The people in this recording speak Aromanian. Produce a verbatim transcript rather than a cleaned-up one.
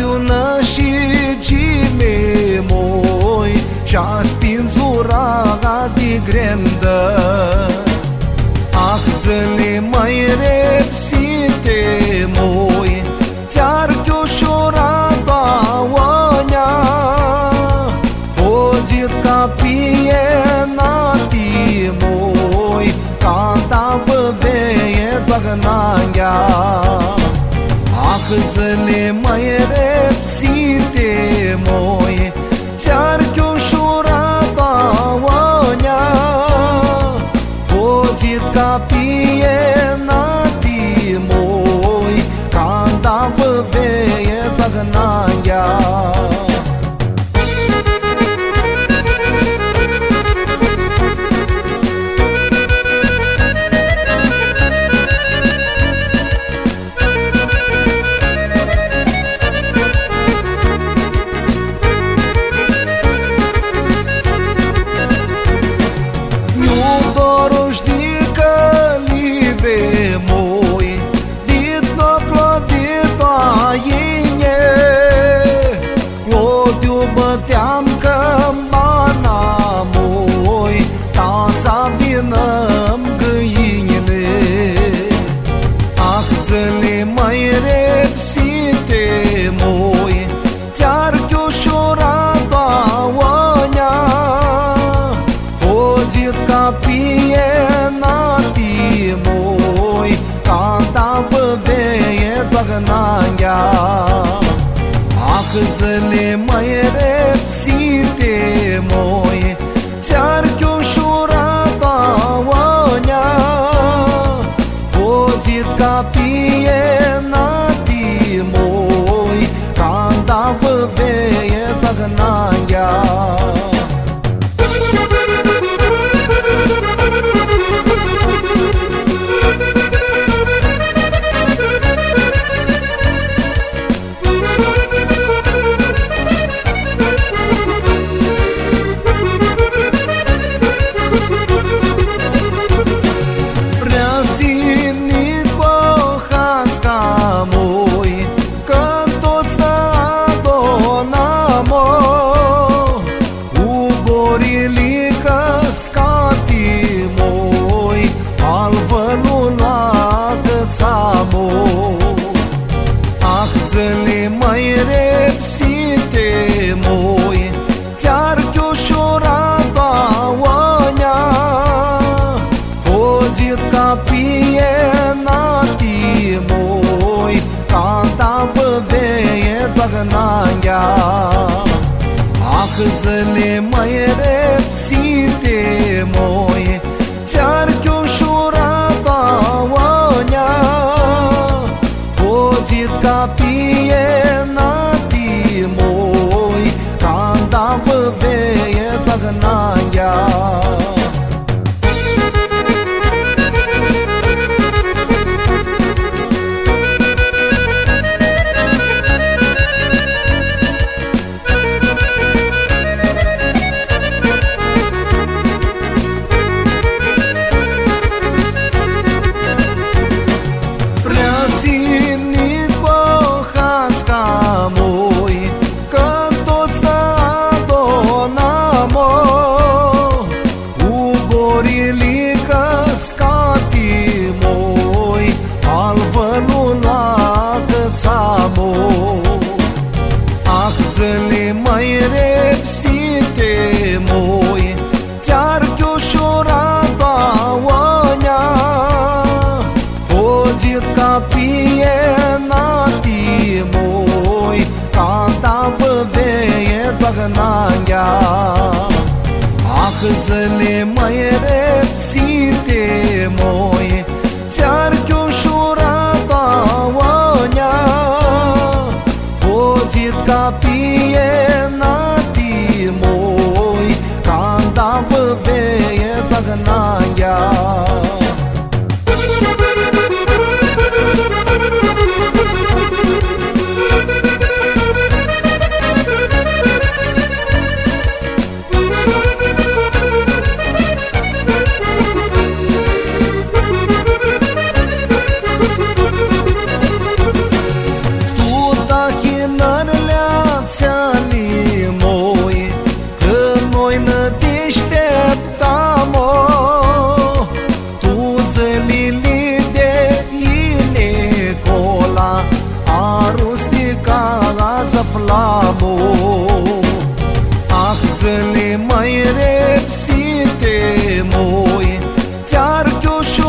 Iu nãshi gimi moi, sh-aspindzurã di grendã. Ah, dzãli mãi repsiti moi, tsi-archiu shura tu agonja. Fudzit ca pienati moi, canda vã vei doarnanghea. Ah, dzãli mãi repsiti moi, tsi-archiu shura tu agonja. Fudzit ca pienati moi, canda vã vei doarnanghea. Nj-u dorush di cãlive moi, dit noclo, dit aine. Clodiu bãteam cãmbana moi, ta s-avinãm gãinjli. Ah, dzãli mãi repsiti moi, tsi-archiu shura tu agonja. Fudzit ca pienati moi, canda vã vei doarnanghea. Ah, dzãli mãi repsiti moi, tsi-archiu shura tu agonja. Fudzit ca pienati moi, canda vã vei doarnanghea. Preasini cu hasca moi, cã tuts nã adunãm, cu gurili cãscati moi, al vãrnul acãtsam. Ah, dzãli mãi repsiti moi, tsi-archiu shura tu agonja. Fudzit ca pienati moi, canda vã vei doarnanghea. Ah, dzãli mãi repsiti moi, tsi-archiu shura tu agonja. Fudzit ca pienati moi, canda vã vei doarnanghea. Preasini cu hasca moi, cã tuts nã adunãm, cu gurili cãscati moi, al vãrnul acãtsam. Ah, dzãli mãi repsiti moi, tsi-archiu shura tu agonja. Fudzit ca pienati moi, canda vã vei doarnanghea. Ah, dzãli mãi repsiti moi, tsi-archiu shura tu agonja. Fudzit ca pienati moi, canda vã vei doarnanghea. Tu tahinãri aflamo. Ah, dzãli, mãi, repsite, moi, tsi-archiu sh-